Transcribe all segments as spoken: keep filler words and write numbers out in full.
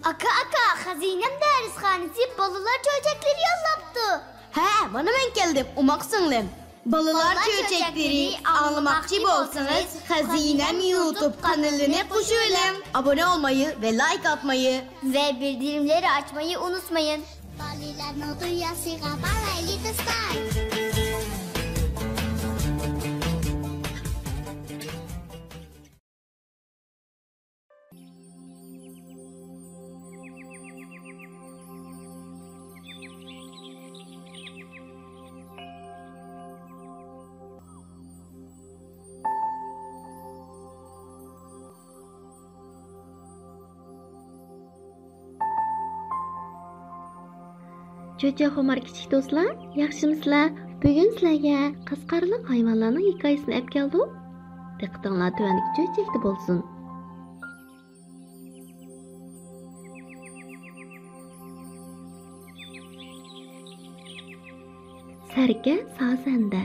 ئاكا، ئاكا، خەزىنەم دەرسخانىسى بالىلار چۆچەكلىرى يوللاپتۇ. ھە، مانا مەن كەلدىم، ئوماق سىڭلىم. بالىلار چۆچەكلىرى ئاڭلىماقچى بولسىڭىز، خەزىنەم يۇتۇب قانىلىنى قوشۇۋېلىڭ. ئابۇنە بولمايى ۋە لايك ئاتمايى ۋە بىلدۈرۈملەرنى ئاچمايى ئۇنتۇمايسىز. بالىلارنىڭ دۇنياسىغا بارايلى دوستلار. چۆچەك خۇمار كىچىك دوستلار، ياخشىمۇسىلەر؟ بۈگۈن سىلەرگە قاسقارلىق ھايۋانلارنىڭ ھېكايىسىنى ئەپ كەلدۇق. دىققىتىڭلار تۆۋەندىكى چۆچەكتە بولسۇن. سەركە سازەندە.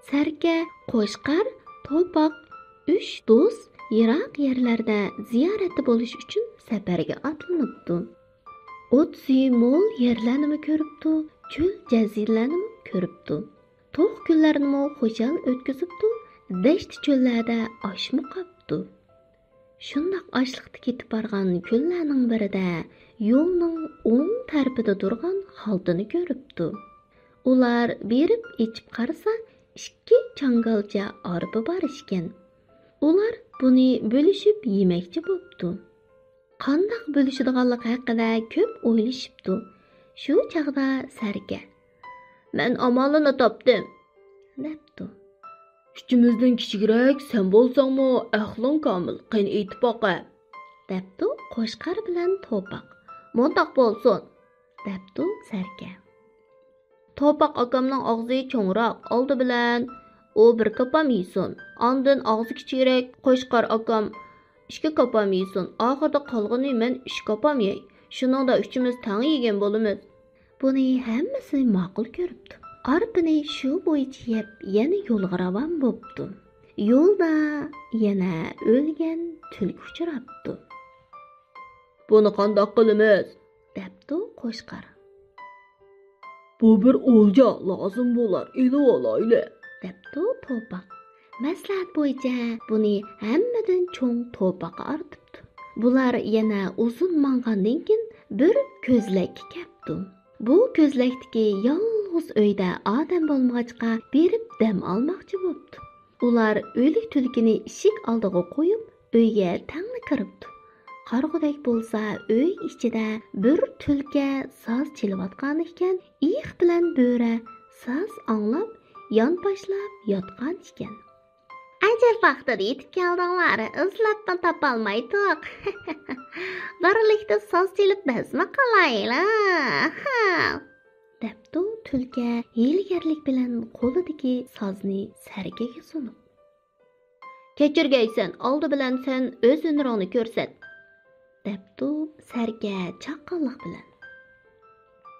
سەركە، قوچقار، توپاق، ئۈچ دوست يىراق يەرلەردە زىيارەتتە بولۇش ئۈچۈن سەپەرگە ئاتلىنىپتۇ. ئوت-سۈيى مول يەرلەرنىمۇ كۆرۈپتۇ، چۆل جەزىرىلەرنىمۇ كۆرۈپتۇ. توق كۈنلەرنىمۇ خۇشال ئۆتكۈزۈپتۇ، دەشتى-چۆللەردە ئاچمۇ قاپتۇ. شۇنداق ئاچلىقتا كېتىپ بارغان كۈنلەرنىڭ بىرىدە يولنىڭ ئوڭ تەرىپىدە تۇرغان خالتىنى كۆرۈپتۇ. ئۇلار بېرىپ ئېچىپ قارىسا، ئىككى چاڭگالچە ئارپا بار ئىكەن. ئۇلار بۇنى بۆلۈشۈپ يېمەكچى بوپتۇ. قانداق بۆلۈشىدىغانلىقى ھەققىدە كۆپ ئويلىشىپتۇ. شۇ چاغدا سەركە، «مەن ئامالىنى تاپتىم!» دەپتۇ. «ئۈچىمىزدىن كىچىكرەك سەن بولساڭمۇ ئەقلىڭ كامىل، قېنى ئېيتىپ باقە!» دەپتۇ قوچقار بىلەن توپاق. «مۇنداق بولسۇن!» دەپتۇ سەركە. «توپاق ئاكامنىڭ ئاغزى چوڭراق، ئالدى بىلەن ئۇ بىر كاپام يېسۇن، ئاندىن ئاغزى كىچىكرەك قوچقار ئاكام ئىككى كاپام يېسۇن، ئاخىرىدا قالغىنى مەن ئۈچ كاپام يەي، شۇنىڭدا ئۈچىمىز تەڭ يېگەن بولىمىز.» بۇنى ھەممىسى ماقۇل كۆرۈپتۇ. ئارپىنى شۇ بويىچە يەپ، يەنە يولغا راۋان بوپتۇ. يولدا يەنە ئۆلگەن تۈلكە ئۇچراپتۇ. «بۇنى قانداق قىلىمىز؟» دەپتۇ قوچقار. «بۇ بىر ئولجا، لازىم بولار، ئېلىۋالايلى.» دەپتۇ توپاق. مەسلىھەت بويىچە بۇنى ھەممىدىن چوڭ توپاققا ئارتىپتۇ. بۇلار يەنە ئۇزۇن ماڭغاندىن كېيىن بىر كۆزلەككە كەپتۇ. بۇ كۆزلەكتىكى يالغۇز ئۆيدە ئادەم بولمىغاچقا، بېرىپ دەم ئالماقچى بوپتۇ. ئۇلار ئۆلۈك تۈلكىنى ئىشىك ئالدىغا قويۇپ، ئۆيگە تەڭلا كىرىپتۇ. قارىغۇدەك بولسا، ئۆي ئىچىدە بىر تۈلكە ساز چېلىۋاتقان ئىكەن، ئېيىق بىلەن بۆرە ساز ئاڭلاپ، يانپاشلاپ ياتقان ئىكەن. «ئەجەب ۋاقتىدا يېتىپ كەلدىڭلار، ئىزلەپمۇ تاپالمايتتۇق. بىرلىكتە ساز چېلىپ بەزمە قىلايلى، ھە!» دەپتۇ تۈلكە ھىيلىگەرلىك بىلەن قولىدىكى سازنى سەركىگە سۇنۇپ. «كەچۈرگەيسەن، ئالدى بىلەن سەن ئۆز ھۈنىرىڭنى كۆرسەت.» دەپتۇ سەركە چاققانلىق بىلەن.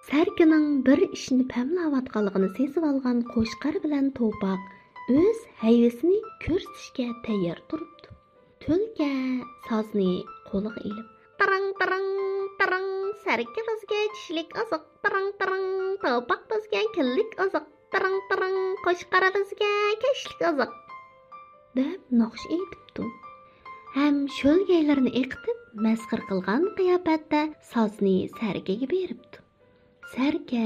سەركىنىڭ بىر ئىشنى پەملەۋاتقانلىقىنى سېزىۋالغان قوچقار بىلەن توپاق ئۆز ھەيۋىسىنى كۆرسىتىشكە تەييار تۇرۇپتۇ. تۈلكە سازنى قولىغا ئېلىپ، «تىرىڭ، تىرىڭ، تىرىڭ، سەركە بىزگە چۈشلۈك ئوزۇق، تىرىڭ، تىرىڭ، توپاق بىزگە كۈنلۈك ئوزۇق، تىرىڭ، تىرىڭ، قوچقار بىزگە كەچلىك ئوزۇق» دەپ ناخشا ئېيتىپتۇ. ھەم شۆلگەيلىرىنى ئېقىتىپ، مەسخىرە قىلغان قىياپەتتە سازنى سەركىگە بېرىپتۇ. سەركە،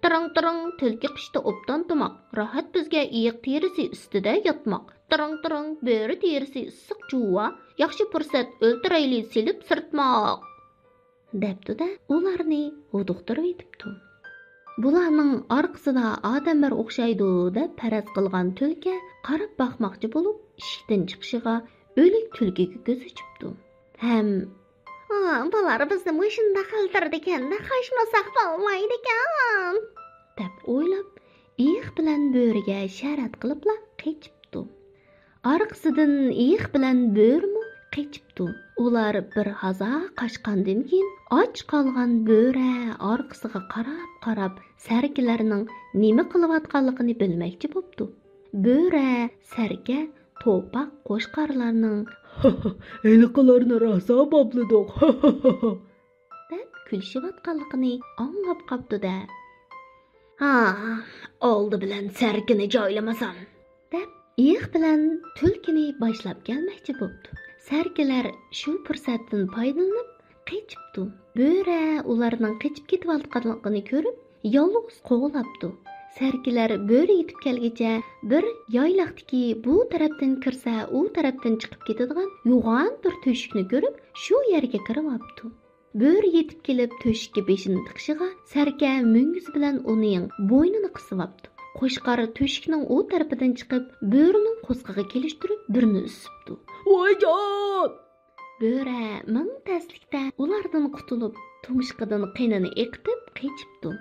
«تىرىڭ، تىرىڭ، تۈلكە قىشتا ئوبدان تۇماق، راھەت بىزگە ئېيىق تېرىسى ئۈستىدە ياتماق، تىرىڭ، تىرىڭ، بۆرە تېرىسى ئىسسىق جۇۋا، ياخشى پۇرسەت ئۆلتۈرەيلى سېلىپ سىرتماق» دەپتۇ-دە، ئۇلارنى ھودۇقتۇرۇۋېتىپتۇ. بۇلارنىڭ ئارقىسىدا ئادەملەر ئوخشايدۇ دەپ پەرەز قىلغان تۈلكە قاراپ باقماقچى بولۇپ، ئىشىكتىن چىقىشىغا ئۆلۈك تۈلكىگە كۆز ئېچىپتۇ. ھەم، «ھا، بۇلار بىزنى مۇشۇنداق ئۆلتۈرىدىكەن، قاچمىساق بولمايدىكەن» دەپ ئويلاپ، ئېيىق بىلەن بۆرىگە شەرەت قىلىپلا قېچىپتۇ. ئارقىسىدىن ئېيىق بىلەن بۆرىمۇ قېچىپتۇ. ئۇلار بىر ھازا قاچقاندىن كېيىن، ئاچ قالغان بۆرە ئارقىسىغا قاراپ-قاراپ، سەركىلەرنىڭ نېمە قىلىۋاتقانلىقىنى بىلمەكچى بوپتۇ. بۆرە، سەركە، توپاق، قوچقارلارنىڭ «ھېلىقىلارنى راسا باپلىدۇق» دەپ كۈلۈشۈۋاتقانلىقىنى ئاڭلاپ قاپتۇ-دە. «ھا، ئالدى بىلەن سەركىنى جايلىمىسام» دەپ، ئېيىق بىلەن تۈلكىنى باشلاپ كەلمەكچى بوپتۇ. سەركىلەر شۇ پۇرسەتتىن پايدىلىنىپ قېچىپتۇ. بۆرە ئۇلارنىڭ قېچىپ كېتىۋاتقانلىقىنى كۆرۈپ، يالغۇز قوغلاپتۇ. سەركىلەر بۆرە يېتىپ كەلگىچە بىر يايلاقتىكى بۇ تەرەپتىن كىرسە ئۇ تەرەپتىن چىقىپ كېتىدىغان يوغان بىر تۆشۈكنى كۆرۈپ، شۇ يەرگە كىرىۋاپتۇ. بۆرە يېتىپ كېلىپ، تۆشۈككە بېشىنى تىقىشىغا، سەركە مۈڭگۈزى بىلەن ئۇنىڭ بوينىنى قىسىۋاپتۇ. قوچقار تۆشۈكنىڭ ئۇ تەرىپىدىن چىقىپ، بۆرىنىڭ قورسىقىغا كېلىشتۈرۈپ، بىرنى ئۈسۈپتۇ. «ۋايجان!» بۆرە مىڭ تەسلىكتە ئۇلاردىن قۇتۇلۇپ، تۇمشۇقىدىن قېنىنى ئېقىتىپ قېچىپتۇ.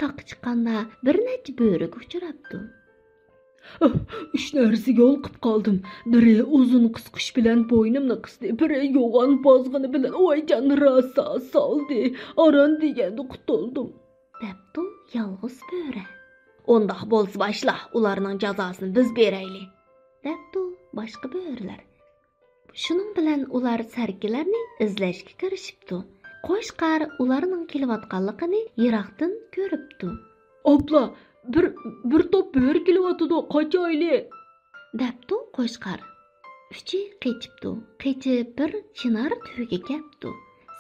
تاغقا چىققاندا بىر نەچچە بۆرىگە ئۇچراپتۇ. «ئۈچ نەرسە يولۇقۇپ قالدىم. بىرى ئۇزۇن قىسقۇچ بىلەن بوينۇمنى قىستى، بىرى يوغان بازغىنى بىلەن ۋايجان راسا سالدى، ئاران دېگەندە قۇتۇلدۇم» دەپتۇ يالغۇز بۆرە. «ئۇنداق بولسا باشلا، ئۇلارنىڭ جازاسىنى بىز بېرەيلى» دەپتۇ باشقا بۆرىلەر. شۇنىڭ بىلەن ئۇلار سەركىلەرنى ئىزدەشكە كىرىشىپتۇ. قوچقار ئۇلارنىڭ كېلىۋاتقانلىقىنى يىراقتىن كۆرۈپتۇ. «ئاپلا، بىر، بىر توپ بۆرە كېلىۋاتىدۇ، قاچايلى!» دەپتۇ قوچقار. ئۈچى قېچىپتۇ. قېچىپ بىر چىنار تۈۋىگە كەپتۇ.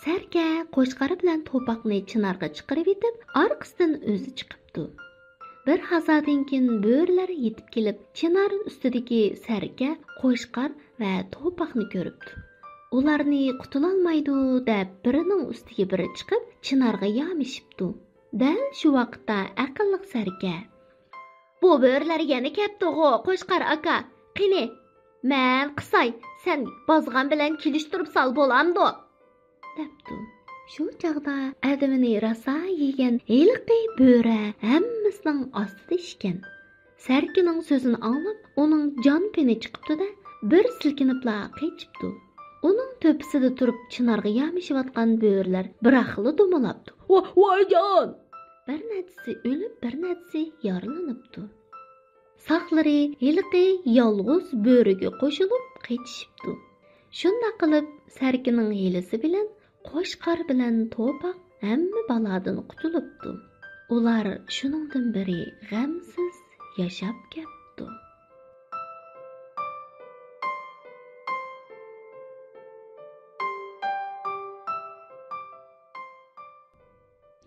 سەركە قوچقار بىلەن توپاقنى چىنارغا چىقىرىۋېتىپ، ئارقىسىدىن ئۆزى چىقىپتۇ. بىر ھازادىن كېيىن بۆرىلەر يېتىپ كېلىپ، چىنار ئۈستىدىكى سەركە، قوچقار ۋە توپاقنى كۆرۈپتۇ. ئۇلارنى قۇتۇلالمايدۇ دەپ، بىرىنىڭ ئۈستىگە بىرى چىقىپ، چىنارغا يامىشىپتۇ. دەل شۇ ۋاقىتتا ئەقىللىق سەركە: «بۇ بۆرىلەر يەنە كەپتىغۇ، قوچقار ئاكا. قېنى، مەن قىساي، سەن بازغان بىلەن كېلىشتۈرۈپ سال، بولامدۇ؟» دەپتۇ. شۇ چاغدا ئادىمىنى راسا يېگەن ھېلىقى بۆرە ھەممىسىنىڭ ئاستىدا ئىكەن. سەركىنىڭ سۆزىنى ئاڭلاپ، ئۇنىڭ جان پېنى چىقىپتۇ-دە، بىر سىلكىنىپلا قېچىپتۇ. ئۇنىڭ تۆپىسىدە تۇرۇپ چىنارغا يامىشىۋاتقان بۆرىلەر بىراقلا دومىلاپتۇ. «ۋا-، ۋايجان!» بىر نەچچىسى ئۆلۈپ، بىر نەچچىسى يارىلىنىپتۇ. ساقلىرى ھېلىقى يالغۇز بۆرىگە قوشۇلۇپ قېچىشىپتۇ. شۇنداق قىلىپ، سەركىنىڭ ھىيلىسى بىلەن قوچقار بىلەن توپاق ھەممە بالادىن قۇتۇلۇپتۇ. ئۇلار شۇنىڭدىن بېرى غەمسىز ياشاپ كەپتۇ.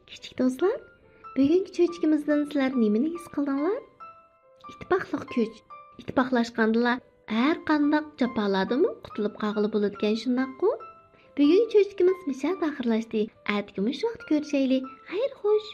كىچىك دوستلار، بۈگۈنكى چۆچىكىمىزدىن سىلەر نېمىنى ھېس قىلدىڭلار؟ ئىتتىپاقلىق كۈچ. ئىتتىپاقلاشقاندىلا ھەر قانداق جاپالاردىنمۇ قۇتۇلۇپ قالغىلى بولىدىكەن، شۇنداققۇ؟ بۈگۈنكى چۆچىكىمىز مۇشۇ يەردە ئاخىرلاشتى. ئەتىكى مۇشۇ ۋاقىتتا كۆرۈشەيلى. خەير خوش.